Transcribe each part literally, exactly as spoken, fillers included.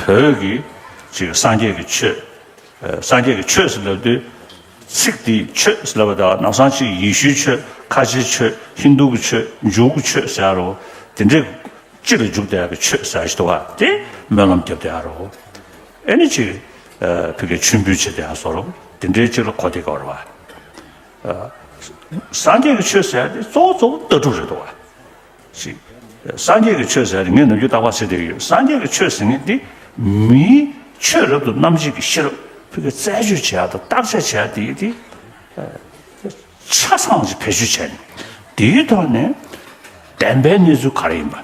བོད་ཀྱི་ཅིག་སངས་རྒྱས་ཀྱི་ཆོས། ཨ། སངས་རྒྱས་ཀྱི་ཆོས་ཟེར་ལབ་དུས། ཚིག་འདིའི་ཆོས་ཟེར་ལབ་པ་དང་། ནམ་སང་ཅིག་ཡེ་ཤུའི་ཆོས། ཁ་ཆེའི་ཆོས། ཧིན་དུ་གི་ཆོས། འཇུའུ་གི་ཆོས་ཟེར་ཡ་རོ། དེ་འདྲའི་སྤྱི་ལ་འཇུག་བསྡད་ཡ་གི་ཆོས་ཟེར་ཡ་ཞིག་འདུག་ག་དེ་སྨོན་ལམ་བརྒྱབ་བསྡད་ཡ་རོ། ཨེ་ནི་ཅིག་ཨ། ཕ་གིའི་མཆོད་འབུལ་བྱེད་བསྡད་ཡ་བཟོ་འདྲ། དེ་འདྲའི་ཅིག་ལ་གོ་བསྡད་ཀྱི་ཡོད་རེད་པ། ཨ། སངས་རྒྱས་ཀྱི་ཆོས་ཟེར་ཡ་དེ་གཙོ་བོ་གཙོ་བོ་ལྟ་གྲུབ་རེད་འདུག་ག་ཅིག་སངས་རྒྱས་ཀྱི་ཆོས་ཟེར་ཡ་དེ་ངས་ནམ་རྒྱུན་རྟག་པར་ཟེར་བསྡད་ཀྱི་ཡོད། སངས་རྒྱས་ཀྱི་ཆོས་ཟེར་མཁན་དེ་མིའི་ཆོས་རབ་ཏུ་རྣམ་འབྱེད་ཀྱི་ཤེས་རབ་ཕ་གིའི་རྩད་གཅོད་བྱེད་ཡ་དང་བརྟག་དཔྱད་བྱེད་ཡ་དེ་དེ། ཨ། ཆ་ཚང་ཞིག་བེད་སྤྱོད་བྱས་ནས། དེའི་ཐོག་ནས་བདེན་པའི་གནས་ཚུལ་ག་རེ་ཡིན་པ།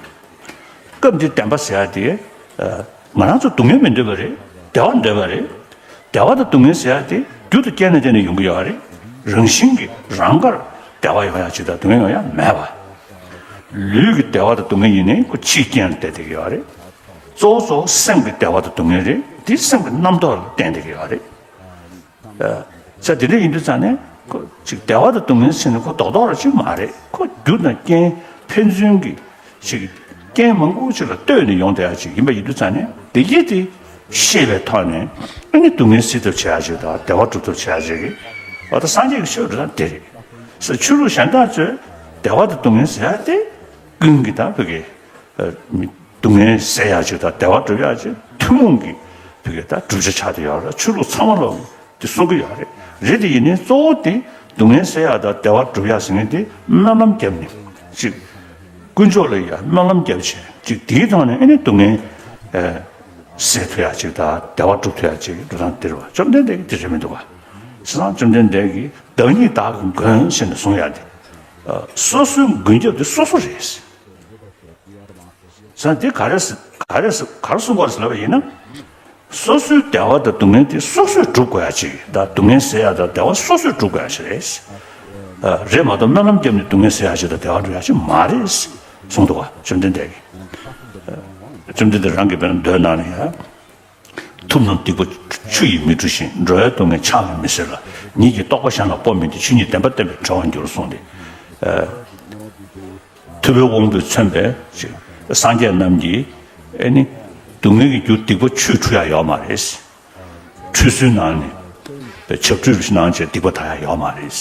སྐབས་འདིར་བདེན་པ་ཟེར་ཡ་དེ། ཨ། ང་རང་ཚོ་སྡུག་བསྔལ་མི་འདོད་པ་རེད། བདེ་བ་འདོད་པ་རེད། བདེ་བ་དང་སྡུག་བསྔལ་ཟེར་ཡ་དེ་རྒྱུ་དང་རྐྱེན་ལ་བརྟེན་ནས་ཡོང་གི་ཡོད་རེད། རང་བཞིན་གྱིས་རང་དགར་བདེ་བ་ཡོང་ཡ་ཅིག་དང་སྡུག་བསྔལ་ཡོང་ཡ་མེད་པ། ལུས་ཀྱི་བདེ་བ་དང་སྡུག་བསྔལ་ཡིན་ནའི་ཁོ་ཕྱིའི་རྐྱེན་ལ་བརྟེན་བསྡད་ཀྱི་ཡོད་རེད། གཙོ་བོ་གཙོ་བོ་སེམས་ཀྱི་བདེ་བ་དང་སྡུག་བསྔལ་རེད། དེ་སེམས་ཀྱི་རྣམ་རྟོག་ལ་བརྟེན་བསྡད་ཀྱི་ཡོད་རེད། ཨ། ས་དེ་འདྲ་ཡིན་དུས་ཙང་ནས་ཁོ་ཅིག་བདེ་བ་དང་སྡུག་བསྔལ་ཟེར་ནས་ཁོ་རྡོག་རྡོག་ར་ཅིག་མ་རེད། ཁོ་རྒྱུ་དང་རྐྱེན་ཕན་ཚུན་གྱི་ཅིག་རྐྱེན་མང་པོ་ཅིག་ལ་ལྟོས་ནས་ཡོང་བསྡད་ཡ་ཅིག་ཡིན་པ་ཡིན་དུས་ཙང་ནས། བདེ་སྐྱིད་དེ་ཤེས་པའི་ཐོག་ནས་ཨ་ནི་སྡུག་བསྔལ་སེལ་ཐབས་བྱེད་ཡ་ཅིག་དང་བདེ་བ་སྒྲུབ་ཐབས་བྱེད་ཡ་ཅིག་གི་འོ་ད་སངས་རྒྱས་ཀྱི་ཆོས་འགྲོ་སྟངས་དེ་རེད། ས་ཆོས་ལུགས་གཞན་དག་ཚོས་བདེ་བ་དང་སྡུག་བསྔལ་ཟེར་ཡ་དེ་ཀུན་གྱི་ད་བོད་ཀྱི། ཨ། སྡུག་བསྔལ་སེལ་ཡག་ཅིག་དང་བདེ་བ་སྒྲུབ་ཡག་ཅིག་ཐུན་མོང་གི་བོད་ཀྱི་ད་བསྒྲུབ་བྱ་ཆགས་བསྡད་ཡོད་རེད། ཆོས་ལུགས་ཚང་མ་ལོག་དེ་གསུང་གི་ཡོད་རེད། རེད་དེ་ཡིན་ནའི་གཙོ་བོ་དེ་སྡུག་བསྔལ་སེལ་ཡག་དང་བདེ་བ་སྒྲུབ་ཡག་ཟེར་མཁན་དེ་སྨོན་ལམ་བརྒྱབ་ནས་ཅིག་དཀོན་མཆོག་ལ་ཡ་སྨོན་ལམ་བརྒྱབ་བྱས་ཅིག་དེའི་ཐོག་ནས་ཨ་ནི་སྡུག་བསྔལ། ཨ། སེལ་ཐུབ་ཡག་ཅིག་དང་བདེ་བ་སྒྲུབ་ཐུབ་ཡག་ཅིག་འགྲོ་སྟངས་དེ་རེད་བ། བཅོམ་ལྡན་འདས་ཀྱིས་དེ་རེད་མི་འདུག་བ། བྱས་ཙང་བཅོམ་ལྡན་འདས་ཀྱིས་བདག་ཉིད་བདག་གི་མགོན་ཟེར་ནས་གསུང་ཡག་དེ། ཨ། སོ་སོའི་མགོན་སྐྱབས་དེ་སོ་སོ་རེད། ས་དེ་ག་རེ་ཟེར། ག་རེ་ཟེར། ག་རེ་གསུང་དགོས་རེད་ཟེར་ལབ་པ་ཡིན་ན། སོ་སོའི་བདེ་བ་དང་སྡུག་བསྔལ་དེ་སོ་སོས་སྒྲུབ་དགོས་ཡ་ཅིག་དང་། སྡུག་བསྔལ་སེལ་ཡ་དང་བདེ་བ་སོ་སོས་སྒྲུབ་དགོས་ཡ་ཅིག་རེད། ཨ། རེད་མ་གཏོགས་སྨོན་ལམ་བརྒྱབ་ནས་སྡུག་བསྔལ་སེལ་ཡ་ཅིག་དང་བདེ་བ་སྒྲུབ་ཡ་ཅིག་མ་རེད་གསུངས་འདུག་བ། བཅོམ་ལྡན་འདས་ཀྱིས། ཨ། བཅོམ་ལྡན་འདས་རང་གིས་དཔེར་ན་མདོའི་ནང་ལ་ཡ། ཐུབ་རྣམས་སྡིག་པ་ཆུ་ཡིས་མི་འཁྲུ་ཞིང་། འགྲོ་བའི་སྡུག་བསྔལ་ཕྱག་གིས་མི་སེལ་ལ། ཉིད་ཀྱི་རྟོགས་པ་གཞན་ལ་སྤོ་མིན་ཏེ། ཆོས་ཉིད་བདེན་པ་བསྟན་པས་གྲོལ་བར་འགྱུར་གསུངས་ཏེ། ཨ། ཐུབ་པའི་དབང་པོས་མཚོན་པའི་སངས་རྒྱས་རྣམས་ཀྱིས་ཨེ་ནི་སྡུག་བསྔལ་གྱི་རྒྱུ་སྡིག་པ་ཆུས་འཁྲུ་ཡ་ཡོད་མ་རེད། ཁྲུས་གསོལ་གནང་ནས་བྱབས་ཁྲུས་གནང་བྱས་སྡིག་པ་དག་ཡ་ཡོད་མ་རེད། ཨ།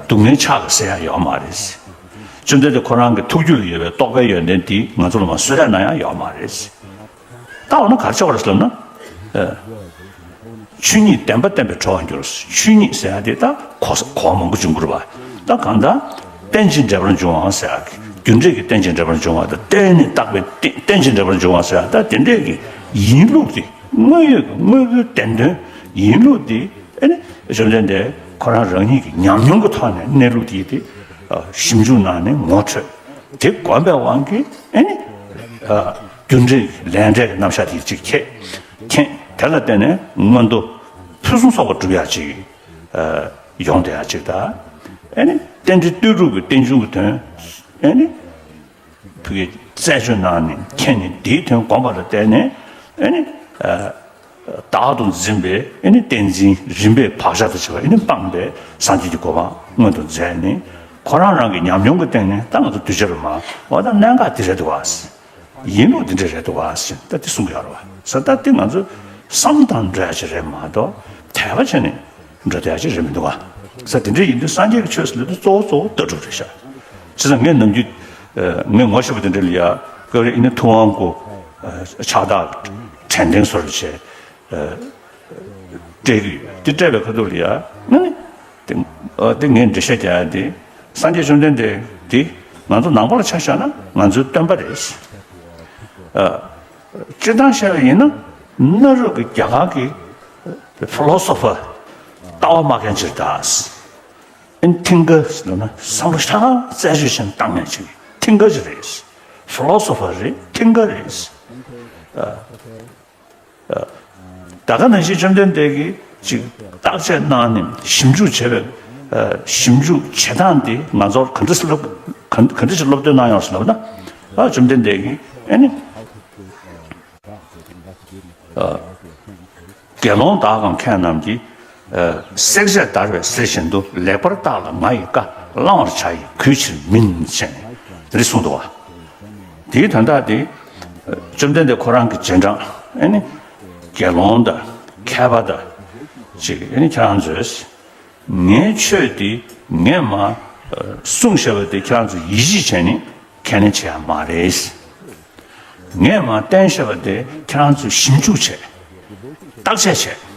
སྡུག་བསྔལ་ཕྱག་གིས་སེལ་ཡ་ཡོད་མ་རེད། བཅོམ་ལྡན་འདས་ཁོ་རང་གི་ཐུགས་རྒྱུད་ལ་ཡོད་པའི་རྟོགས་པའི་ཡོན་ཏན་དེ་ང་ཚོ་ལ་མར་གསོལ་རས་གནང་ཡ་ཡོད་མ་རེད། ད་འོ་ན་ག་རེ་ཆགས་པ་རེད་ཟེར་ལབ་ན། ཨ། ཆོས་ཉིད་བདེན་པ་བསྟན་པས་གྲོལ་བར་འགྱུར། ཆོས་ཉིད་ཟེར་ཡ་དེ་ད་གོ་ས་གོ་བ་མང་པོ་བྱུང་གི་རེད་བ། ད་གང་ལྟར་རྟེན་ཅིང་འབྲེལ་པར་འབྱུང་བ་ཟེར་ཡ། རྒྱུ་འབྲས་ཀྱི་རྟེན་ཅིང་འབྲེལ་པར་འབྱུང་བ་དང་། རྟེན་ནི་བཏགས་པའི་རྟེན། རྟེན་ཅིང་འབྲེལ་པར་འབྱུང་བ་ཟེར་ཡ། ད་དེ་འདྲས་ཀྱི་ཡིན་ལུགས་དེ། དངོས་ཡོད་ཀྱི་དངོས་པོའི་བདེན་དོན་ཡིན་ལུགས་དེ། ཨེ་ནི་བཅོམ་ལྡན་འདས་ཁོ་རང་རང་ཉིད་ཀྱི་ཉམས་མྱོང་གི་ཐོག་ནས་གནས་ལུགས་དེ་དེ་ཞིབ་འཇུག་གནང་ནས་ངོ་འཕྲོད། དེ་བསྒོམས་པའི་དབང་གིས་ཨེ་ནི། ཨ། རྒྱུ་འབྲས་ལས་འབྲས་ཀྱི་རྣམ་གཞག་དེ་ཅིག་ཁྱེད་མཁྱེན། དེ་ལ་བརྟེན་ནས་མངོན་མཐོ་ཕུན་སུམ་ཚོགས་པ་སྒྲུབ་ཡག་ཅིག་ཨ། ཡོང་བསྡད་ཡག་ཅིག་དང་། ཨེ་ནི་རྟེན་འབྲེལ་ལྟོས་གྲུབ་ཀྱི་རྟེན་འབྱུང་གི་དོན་ཨེ་ནི་ཕ་གིར་རྩད་གཅོད་གནང་ནས་མཁྱེན་ནས་དེའི་དོན་བསྒོམས་པ་ལ་བརྟེན་ནས་ཨེ་ནི། ཨ། བདག་ཏུ་འཛིན་པའི་ཨེ་ནི་བསྟན་འཛིན་རིམ་པས་བག་ཆགས་དང་བཅས་པ་ཨེ་ནི་སྤངས་པའི་སངས་རྒྱས་ཀྱི་གོ་འཕང་མངོན་དུ་མཛད་ནས། ཁོ་རང་རང་གི་ཉམས་མྱོང་གི་སྟེང་ནས་ད་ང་ཚོ་གདུལ་བྱ་རུ་མ་འོ་ད་གནད་འགག་འདི་རེད་འདུག་བ། ཡིན་ལུགས་འདི་འདྲ་རེད་འདུག་བ་ཟེར་ད་འདི་གསུང་གི་ཡོད་རེད་བ། ཟེར་ད་འདི་ང་ཚོ་བསམ་བློ་བཏང་འགྲོ་ཡ་ཅིག་རེད་མ་གཏོགས་དད་པ་བྱས་ནས་འགྲོ་བསྡད་ཡ་ཅིག་རེད་མི་འདུག་བ། ཟེར་དེ་འདྲ་ཡིན་དུས་སངས་རྒྱས་ཀྱི་ཆོས་ཟེར་ལབ་དུས་གཙོ་བོ་གཙོ་བོ་ལྟ་གྲུབ་རེད་ཤག་བྱས་ཙང་ངས་ནམ་རྒྱུན་ཨ། ངས་ངོ་ཤེས་པ་དེ་འདྲ་ལ་ཡ་སྐབས་རེ་ཨེ་ནི་ཐུབ་དབང་སྐུ་ཨ། ཕྱག་རྟགས་དྲན་རྟེན་བཟོ་འདྲ་བྱས། ཨ། སྤྲད་ཀྱི་ཡོད། དེ་སྤྲད་པའི་ཁ་ཐུག་ལ་ཡ། ཨ་ནི། དེ། ཨ། དེ་ངས་འགྲེལ་བཤད་རྒྱག་ཡ་དེ། སངས་རྒྱས་བཅོམ་ལྡན་འདས་དེ་ང་ཚོ་ནང་པ་ལ་ཆ་བཞག་ན་ང་ཚོའི་སྟོན་པ་རེད། ཨ། སྤྱིར་བཏང་བཤད་པ་ཡིན་ན་གནའ་རབས་ཀྱི་རྒྱ་གར་གྱི་ཕི་ལོ་སོ་ཕར་ལྟ་བ་སྨྲ་མཁན་ཅིག་རེད་ད། ཨ་ནི་thinker་ཟེར་ན་བསམ་བློ་ཧྲ་རྩད་གཅོད་བྱས་ནས་བཏང་མཁན་ཅིག thinker་ཅིག་རེད། ཕི་ལོ་སོ་ཕར་རེད། thinker་རེད། ཨ། ད་ག་ནང་བཞིན་བཅོམ་ལྡན་འདས་ཀྱིས་ཅིག་བརྟག་དཔྱད་གནང་ནས་ཞིབ་འཇུག་བྱས་པའི། ཨ། ཞིབ་འཇུག་བྱེད་སྟངས་དེ་ང་ཚོར་ག་འདྲ་ཞིག་སློབ། ག་ག་འདྲ་ཞིག་སློབ་སྟོན་གནང་ཡོང་ཟེར་ལབ་ན། ཨ། བཅོམ་ལྡན་འདས་ཀྱིས་ཨ་ནི། ཨ། དགེ་སློང་དག་གམ་མཁས་རྣམས་ཀྱིས། ཨ། བསྲེག་བཅད་བརྡར་བའི་གསེར་བཞིན་དུ། ལེགས་པར་བརྟགས་ལ་ང་ཡི་བཀའ། བླང་བར་བྱ་ཡི་གུས་ཕྱིར་མིན། ཞེས་ནས་དེ་འདྲ་གསུངས་འདུག་བ། དེའི་དོན་དག་དེ། བཅོམ་ལྡན་འདས་ཁོ་རང་གི་རྗེས་འབྲང་ཨ་ནི་དགེ་སློང་དང་མཁས་པ་དང་ཅིག་ཨ་ནི་ཁྱེད་རང་ཚོས་ངའི་ཆོས་འདི་ངས་མ་གསུངས་བཞག་པ་དེ་ཁྱེད་རང་ཚོས་ཡིད་ཆེས་བྱས་ནས་ཁས་ལེན་བྱེད་ཡ་མ་རེད། ངས་མ་བསྟན་བཞག་པ་དེ་ཁྱེད་རང་ཚོས་ཞིབ་འཇུག་བྱས། བརྟག་དཔྱད་བྱས།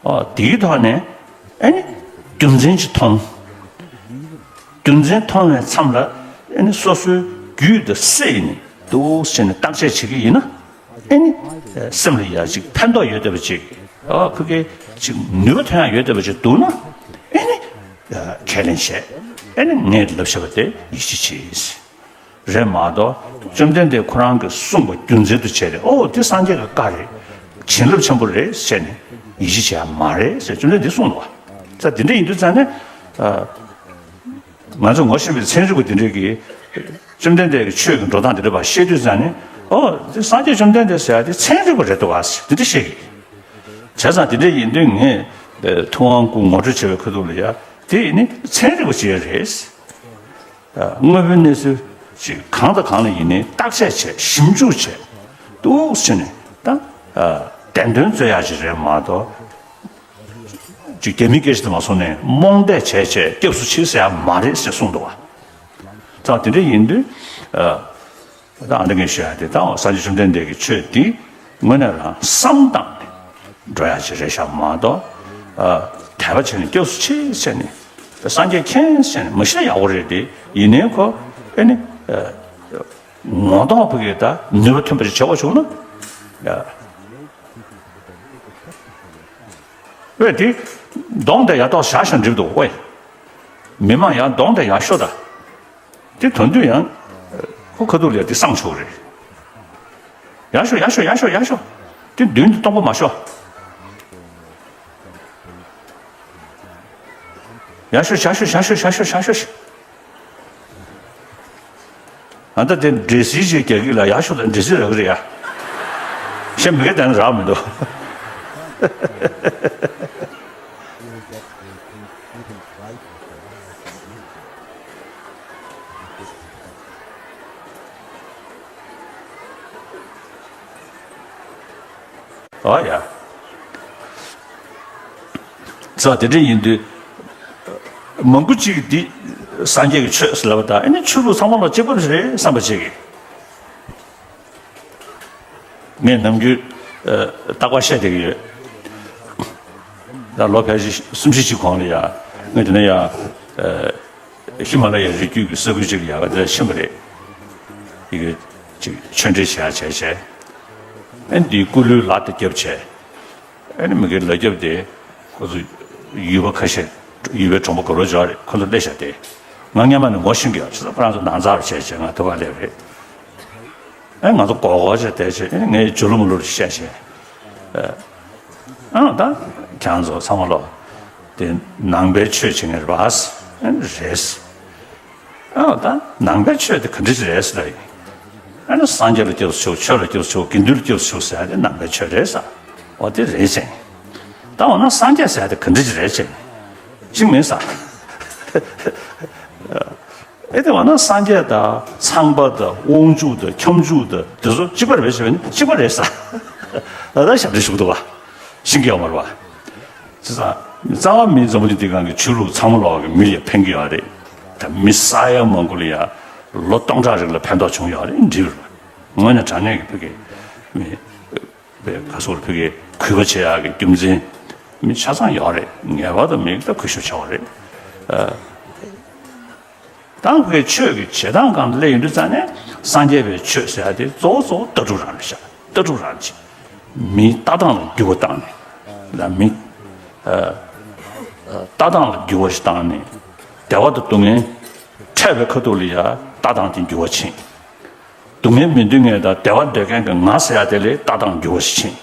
ཨོ་དེའི་ཐོག་ནས་ཨ་ནི་རྒྱུ་མཚན་ཅིག་མཐོང་། རྒྱུ་མཚན་མཐོང་བའི་མཚམས་ལ་ཨ་ནི་སོ་སོའི་རྒྱུད་དུ་བསྲེས་ནས་འདུག་ཟེར་ནས་བརྟག་དཔྱད་བྱེད་ཀྱི་ཡིན་ན་ཨ་ནི་སེམས་ལ་ཡ་ཅིག་ཕན་ཐོགས་ཡོད་བསྡད་པ་ཅིག་ཨོ་ཕ་གི་ཅིག་ནུས་པ་ཐོན་ཡ་ཡོད་བསྡད་པ་ཅིག་འདུག་ན་ཨ་ནི་ཁས་ལེན་བྱས། ཨ་ནི་ངས་ལབ་བཞག་པ་དེ་ཡིད་ཆེས་བྱེད། རེད་མ་གཏོགས་བཅོམ་ལྡན་འདས་ཁོ་རང་གིས་གསུངས་པ་རྒྱུ་མཚན་དུ་བྱས་ཏེ་ཨོ་འདི་སངས་རྒྱས་ཀྱི་བཀའ་རེད། བྱིན་རླབས་ཆེན་པོ་རེད་ཟེར་ནས་ཡིད་ཆེས་བྱེད་ཡ་མ་རེད་ཟེར་བཅོམ་ལྡན་འདས་གསུངས་འདུག་བ། ད་དེ་འདྲ་ཡིན་དུས་ཙང་ནས་ཨ། ང་ཚོ་ངོ་ཤེས་པའི་ཚན་རིག་པ་དེ་འདྲས་ཀྱིས་བཅོམ་ལྡན་འདས་ཀྱི་ཆོས་ཀྱི་འགྲོ་སྟངས་དེ་འདྲ་བ་ཤེས་དུས་ཙང་ནས་ཨོ་འདི་སངས་རྒྱས་བཅོམ་ལྡན་འདས་ཟེར་ཡ་དེ་ཚན་རིག་པ་རེད་འདུག་བ་ཟེར་དེ་འདྲ་བཤད་ཀྱི། བྱས་ཙང་དེ་འདྲ་ཡིན་དུས་ངས་ཐུབ་དབང་སྐུ་ངོ་སྤྲོད་བྱས་པའི་ཁ་ཐུག་ལ་ཡ་དེ་ནི་ཚན་རིག་པ་ཅིག་རེད། དངོས་པོའི་གནས་ཚུལ་ཅིག་གང་དང་གང་ལ་ཡིན་ནའི་བརྟག་དཔྱད་བྱས་ཞིབ་འཇུག་བྱས་འདུག་ཟེར་ནས་ད་བདེན་དོན་རྩོད་ཡག་ཅིག་རེད་མ་གཏོགས་ཅིག་རྒྱ་མིའི་སྐད་ཆ་དུ་མ་སོང་ནས་རྨོངས་དད་བྱས་བྱས་སྐྱབས་སུ་མཆི་ཟེར་ཡ་མ་རེད་ཟེར་གསུངས་འདུག་བ། ད་དེ་འདྲ་ཡིན་དུས་ད་ཨ་འདྲ་ངས་ཞུ་ཡ་དེ་ད་སངས་རྒྱས་བཅོམ་ལྡན་འདས་ཀྱི་ཆོས་འདི་དངོས་གནས་རང་བསམ་བཏང་ནས་འགྲོ་ཡ་ཅིག་རེད་ཤག་མ་གཏོགས་དད་པ་བྱས་ནས་སྐྱབས་སུ་མཆི་ཟེར་ནས་སངས་རྒྱས་མཁྱེན་ཟེར་ནས་མ་གཞི་ཡག་པོ་རེད་དེ་ཡིན་ནའི་ཁོ་ཨེ་ནི་ངོ་ཐོག་ཕ་གི་ད་ནུས་པ་ཐོན་པ་ཞིག་བྱེད་དགོས་བྱུང་ན་ཡ། ཝེ་དེ་གདོང་དེ་ཡར་ཐོག་བཞག་བཞག་འགྲིག་འདུག་ཝེ། མི་མང་ཡར་གདོང་དེ་ཡར་ཤོ་ད། དེ་དོན་དུ་ཡང་ཁོ་ཁ་ཐུག་ལས་དེ་སངས་ཆོག་རེད། ཡར་ཤོ་ཡར་ཤོ་ཡར་ཤོ་ཡར་ཤོ། དེ་མདུན་དུ་སྟོང་པ་མ་ཤོ། ཡར་ཤོ་ཡར་ཤོ་ཡར་ཤོ་ཡར་ཤོ་ཡར་ཤོ། ཨ་ད་དེ་འདྲེ་སིལ་ཞིག་རྒྱག་གི་ལ་ཡག་ཤོས་དང་འདྲེ་སིལ་རག་གི་རེད་ཡ། གཞན་མི་གེ་དེ་ན་རག་མི་འདུག་ཨོ་ཡ། ཙང་དེ་འདྲ་ཡིན་དུས། མང་པོ་ཅིག་འདི་སངས་རྒྱས་ཀྱི་ཆོས་ཟེར་ལབ་པ་དང་ཨ་ནི་ཆོས་ལུགས་ཚང་མ་ལ་གཅིག་པ་རེད་བསམ་པ་ཅིག་ངས་ནམ་རྒྱུན་རྟག་པར་བཤད་བསྡད་ཀྱི་ཡོད། ད་ལོ་ཕལ་ཆེར་སུམ་ཅུ་ཅིག་གོང་ལ་ཡ་ངས་དེ་ནས་ཡ། ཧི་མ་ལ་ཡའི་རི་རྒྱུད་ཀྱི་ས་ཁུལ་ཅིག་ལ་ཡ་ག་དེ་ཕྱིན་པ་རེད། ཡི་གེ་ཅིག་ཆོས་འབྲེལ་བྱེད་ཡ་བྱས་བྱས། ཨ་ནི་འདིའི་སྐུ་ལུས་ལག་ཏུ་བརྒྱབ་བྱས། ཨ་ནི་མི་གི་ལག་རྒྱབ་དེ་ཁོ་ཚོ་ཡུལ་པ་ཁ་ཤས་ཡུལ་པའི་གྲོང་པ་དགའ་རོགས་འཇོག་རེད་ཁོ་ཚོ་སླེབས་ཤག་དེ། ང་སྔན་མ་ནས་ངོ་ཤེས་ཀྱི་ཡོད་ཁྱེད་ཚོ་ཁོ་རང་ཚོ་ནང་ཚར་བྱས་བྱས་ང་ཐུག་ག་སླེབས་རེད། ཨ་ང་ཚོ་གོ་གོ་བྱས་བསྡད་བྱས་ཨ་ངས་ཇོ་ལུ་མོ་ལུ་བཤད་བྱས། ཨ་ད་ཁྱེད་ཚོ་ཚང་མ་ལོ། དེ་ནང་པའི་ཆོས་བྱེད་མཁན་རེད་པ། ཨ་རེད། ཨ་ད་ནང་པའི་ཆོས་དེ་ག་འདྲ་ཅིག་རེད་ཟེར་ད་ཡིན། ཨ་ནི་སངས་རྒྱས་ལ་སྐྱབས་སུ་མཆིའོ་ཆོས་ལ་སྐྱབས་སུ་མཆིའོ་དགེ་འདུན་ལ་སྐྱབས་སུ་མཆིའོ་ཟེར་ཡ་དེ་ནང་པའི་ཆོས་རེད་ས། འོ་དེ་རེད་ཟེར། ད་འོ་ན་སངས་རྒྱས་ཟེར་ཡ་དེ་ག་འདྲ་ཅིག་རེད་ཟེར། ཅིག་མིན་ས། ཨེ་དེ་འོ་ན་སངས་རྒྱས་དང་ཚངས་པ་དང་དབང་ཕྱུག་དང་ཁྱབ་འཇུག་དང་དེ་ཚོ་གཅིག་པ་རེད་ཟེར་བ་ནི་གཅིག་པ་རེད་ས། ད་ད་ཞབས་འདྲེན་ཞུ་གི་འདུག་བ། ཤེས་ཀྱི་ཡོད་མ་རེད་བ། བྱས་ཙང་རྩ་བ་མིའི་འཛམ་བུ་གླིང་འདི་སྒང་གི་ཆོས་ལུགས་ཚང་མ་ལོག་གི་མི་ལ་ཕན་གྱི་ཡོད་རེད། ད་མི་ས་ཡ་མང་པོ་ལ་ཡ་ལོ་སྟོང་ཕྲག་རིང་ལ་ཕན་ཐོགས་བྱུང་ཡོད་རེད་འགྲིག་རེད། དངོས་གནས་དྲང་གནས་ཀྱི་ཕ་གི་མི་བའི་ག་སོགས་ཕ་གི་གུས་པ་བྱེད་ཡག་གི་རྒྱུ་མཚན་མི་ཆ་ཚང་ཡོད་རེད། ངེས་པར་དུ་མི་ད་གུས་ཞབས་བྱ་བ་རེད། ད་ཁོའི་ཆོས་ཀྱི་བྱེད་སྟངས་སྒང་དུ་སླེབས་ཡོང་དུས་ཙང་ནས་སངས་རྒྱས་པའི་ཆོས་ཟེར་ཡ་དེ་གཙོ་བོ་གཙོ་བོ་ལྟ་གྲུབ་རང་རེད་ཤག་ལྟ་གྲུབ་རང་ཅིག་མིའི་ལྟ་སྟངས་ལ་འགྱུར་བ་བཏང་ནས་ལ་མི། ལྟ་སྟངས་ལ་འགྱུར་བ་ཞིག་བཏང་ནས་བདེ་བ་དང་སྡུག་བསྔལ་འཕྲད་པའི་ཁ་ཐུག་ལ་ཡ་ལྟ་སྟངས་དེ་འགྱུར་བ་ཕྱིན། སྡུག་བསྔལ་མི་འདོད་མཁན་དང་བདེ་བ་འདོད་མཁན་གྱི་ང་ཟེར་ཡ་དེ་ལ་ལྟ་སྟངས་འགྱུར་བ་ཞིག་ཕྱིན།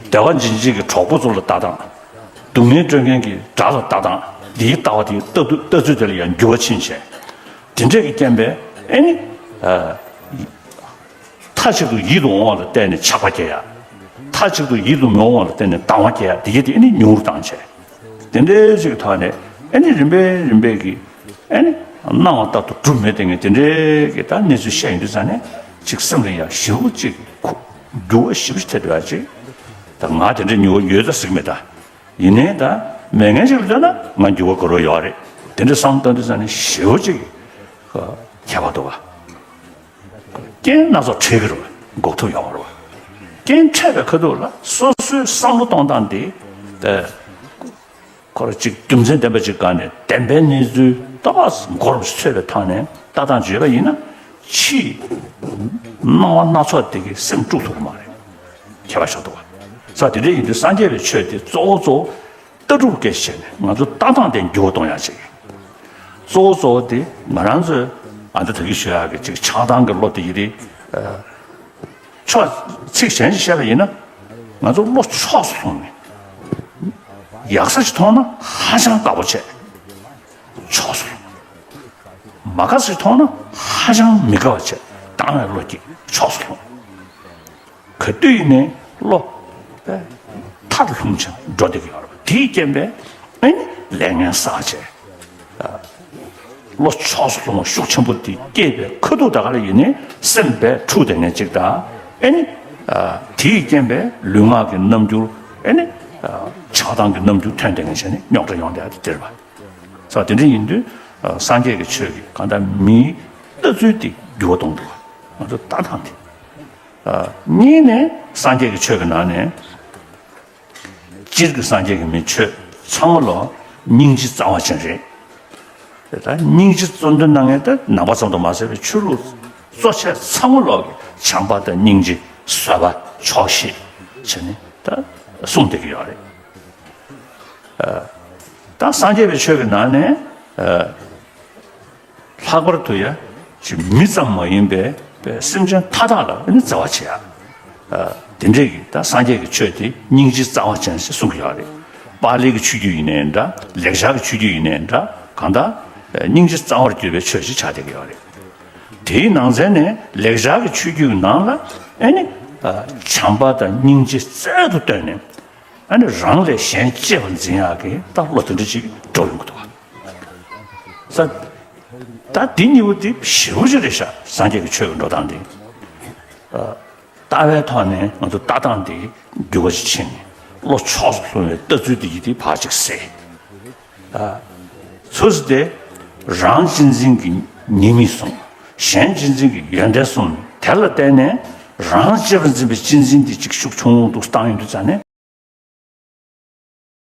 བདེ་བ་འབྱིན་བྱེད་ཀྱི་གྲོགས་པོ་ཚོ་ལ་ལྟ་སྟངས། སྡུག་བསྔལ་སྤྲོད་མཁན་གྱི་དགྲ་ལ་ལྟ་སྟངས། འདིའི་ལྟ་བ་དེ་ལྟ་དུས་ལྟ་ཚུལ་དེ་ལ་ཡང་འགྱུར་བ་ཕྱིན་བྱས། དེ་འདྲས་ཀྱི་རྐྱེན་པས་ཨེ་ནི། མཐའ་གཅིག་ཏུ་ཡིད་དུ་འོང་བ་ལ་བརྟེན་ནས་ཆགས་པ་སྐྱེ་ཡ། མཐའ་གཅིག་ཏུ་ཡིད་དུ་མི་འོང་བ་ལ་བརྟེན་ནས་སྡང་བ་སྐྱེ་ཡ་དེ་གྱད་དེ་ཨེ་ནི་ཉུང་རུ་བཏང་བྱས། དེ་འདྲའི་ཅིག་ཐོག་ནས་ཨེ་ནི་རིམ་པས་རིམ་པས་ཀྱི་ཨེ་ནི་སྣང་བ་ལྟར་དུ་གྲུབ་མེད་དེ་ངས་དེ་འདྲའི་གི་ད་གནས་ཚུལ་བཤད་ཡོང་དུས་ཙང་ནས་ ཅིག་སེམས་ལ་ཡང་ཞེ་པོ་ཅིག་འགྱུར་བ་ཞེ་པོ་ཞིག་ཐེབས་འདུག་ཨ། ཅིག་ད་ང་དེ་འདྲའི་མྱུར་བ་ཡོད་ད་ཟེར་གི་མེད་ད། ཡིན་ནའི་ད་མེད་མཁན་ཅིག་ལ་ལྟོས་ན་ང་འགྱུར་བ་འགྲོ་རོགས་ཡོད་རེད། དེ་འདྲ་བསམ་བཏང་དུས་ཙང་ནས་ཞེ་པོ་ཅིག་ཁྱད་པར་འདུག་ག་རྐྱེན་སྣ་ཚོགས་འཕྲད་ཀྱི་རེད་པ། འགོག་ཐབས་ཡོང་བ་རེད་པ། རྐྱེན་འཕྲད་པའི་ཁ་ཐུག་ལ་སོ་སོའི་བསམ་བློ་གཏོང་སྟངས་དེ་ད་ཁོ་རང་ཅིག་རྒྱུ་མཚན་ལྡན་པ་ཅིག་སྒང་ནས་བདེན་པའི་གནས་ཚུལ་ཏོག་ཙམ་མགོ་རུ་ཚོད་པའི་ཐོག་ནས་ལྟ་སྟངས་བརྗོད་པ་ཡིན་ན། ཕྱིའི་སྣང་བ་སྣ་ཚོགས་དེ་གིས་སེམས་དཀྲུག་ཐུབ་ཀྱི་མ་རེད། ཁྱད་པར་ཆགས་འདུག་ག་ས་དེ་འདྲ་ཡིན་དུས་སངས་རྒྱས་པའི་ཆོས་དེ་གཙོ་བོ་གཙོ་བོ་ལྟ་གྲུབ་སྐྱེད་བྱས་ནས་ང་ཚོ་ལྟ་སྟངས་དེ་འགྱུར་བ་གཏོང་ཡག་ཅིག་གཙོ་བོ་གཙོ་བོ་དེ་ང་རང་ཚོས་ཨ་འདི་ད་གི་ཞུ་ཡག་གི་ཅིག་ཆགས་སྡང་གི་བློ་དེ་ཡི་རེད། ཕྱོགས་ཚིག་གཞན་ཞིག་བཤད་པ་ཡིན་ན། ང་ཚོ་བློ་ཕྱོགས་སུ་ལྷུང་ནས། ཡག་ས་ཞིག་མཐོང་ན་ཧ་ཅང་དགའ་པོ་བྱས། ཕྱོགས་སུ་ལྷུང་། མ་དགའ་ས་ཞིག་མཐོང་ན་ཧ་ཅང་མི་དགའ་བ་བྱས། སྡང་བའི་བློ་སྐྱེས་ཕྱོགས་སུ་ལྷུང་། ག་དུས་ཡིན་ནའི་བློ་མཐར་ལྷུང་བྱས་འགྲོ་བསྡད་ཀྱི་ཡོད་རེད་པ། དེའི་རྐྱེན་པས་ཨ་ནི་ལས་ངན་བསགས་བྱས། བློ་ཕྱོགས་སུ་ལྷུང་བ་ཤུགས་ཆེན་པོ་དེ་སྐྱེས་པའི་ཁ་ཐུག་ད་ག་ལ་ཡིན་ནའི་སེམས་པས་འཁྲུག་བསྡད་མཁན་ཅིག་དང་། ཨེ་ནི། དེའི་རྐྱེན་པས་ལུས་ངག་གི་རྣམ་འགྱུར། ཨེ་ནི། ཆགས་སྡང་གི་རྣམ་འགྱུར་ཐོན་བསྡད་མཁན་བྱས་ནས་རྙོག་དྲ་ཡོང་བསྡད་དེ་དེ་རེད་པ། ས་དེ་འདྲ་ཡིན་དུས་སངས་རྒྱས་ཀྱི་ཆོས་ཀྱིས་གང་ལྟར་མིའི་ལྟ་ཚུལ་དེ་འགྱུར་བ་གཏོང་འདུག་པ། ང་ཚོ་ལྟ་སྟངས་དེ། གཉིས་ནས་སངས་རྒྱས་ཀྱི་ཆོས་ཀྱི་ནང་ནས། སྤྱིར་གྱི་སངས་རྒྱས་ཀྱི་མི་ཆོས་ཚང་མ་ལོ་སྙིང་རྗེ་རྩ་བ་ཅན་རེད། དེ་ལྟར་སྙིང་རྗེ་གཙོ་འདོན་གནང་མཁན་དེ་ནང་པ་ཙམ་དུ་མ་ཟད་པའི་ཆོས་ལུགས་གཙོ་ཆེ་ཚང་མ་ལོག་གི་བྱམས་པ་དང་སྙིང་རྗེ་བཟོད་པ་ཆོག་ཤེས་བྱས་ནས་ད་གསུངས་བསྡད་ཀྱི་ཡོད་རེད། ད་སངས་རྒྱས་པའི་ཆོས་ཀྱི་ནང་ནས། ལྷག་པར་དུ་ཡ། ཅིག་མི་ཙམ་མ་ཡིན་པའི་པའི་སེམས་ཅན་མཐའ་དག་ལ་ནི་བརྩེ་བ་བྱེད་ཡ། དེ་འདྲས་ཀྱི་ད་སངས་རྒྱས་ཀྱི་ཆོས་དེ་སྙིང་རྗེ་རྩ་བ་ཅན་ཞེས་གསུང་གི་ཡོད་རེད། པཱ་ལིའི་གི་ཆོས་བརྒྱུད་ཡིན་ནའི་འདྲ། ལེགས་སྦྱར་གྱི་ཆོས་བརྒྱུད་ཡིན་ནའི་འདྲ། གང་ལྟར་སྙིང་རྗེ་རྩ་བར་གྱུར་པའི་ཆོས་ཤིག་ཆགས་བསྡད་ཀྱི་ཡོད་རེད། དེའི་ནང་ཚན་ནས་ལེགས་སྦྱར་གྱི་ཆོས་བརྒྱུད་ནང་ལ་ཨེ་ནི། བྱམས་པ་དང་སྙིང་རྗེ་རྩལ་དུ་བཏོན་ནས། ཨ་ནི་རང་ལས་གཞན་གཅེས་པར་འཛིན་ཡག་གི་ད་བློ་དེ་འདྲ་ཅིག་འགྲོ་ཡོང་གི་འདུག་ག་ས། ད་འདི་གཉིས་པོ་འདི་ཞེ་པོ་ཅིག་རེད་ཤག་སངས་རྒྱས་ཀྱི་ཆོས་ཀྱི་འགྲོ་སྟངས་འདི། ལྟ་བའི་ཐོག་ནས་ང་ཚོ་ལྟ་སྟངས་འདི་འགྱུར་བ་ཅིག་ཕྱིན་ནས་བློ་ཕྱོགས་སུ་ལྷུང་བའི་ལྟ་ཚུལ་འདི་ཡིད་དེ་ཕར་ཅིག་ཟད། ཚུལ་དེ་རང་གཅེས་འཛིན་གྱི་ཉེས་དམིགས་བཟུང་། གཞན་གཅེས་འཛིན་གྱི་ཡོན་ཏན་བཟུང་། དེ་ལ་བརྟེན་ནས་རང་གཅེས་པར་འཛིན་པའི་གཅེས་འཛིན་འདི་ཅིག་ཤུགས་ཆུང་ངུ་འདུག་བཏང་ཡོང་དུས་ཙང་ནས།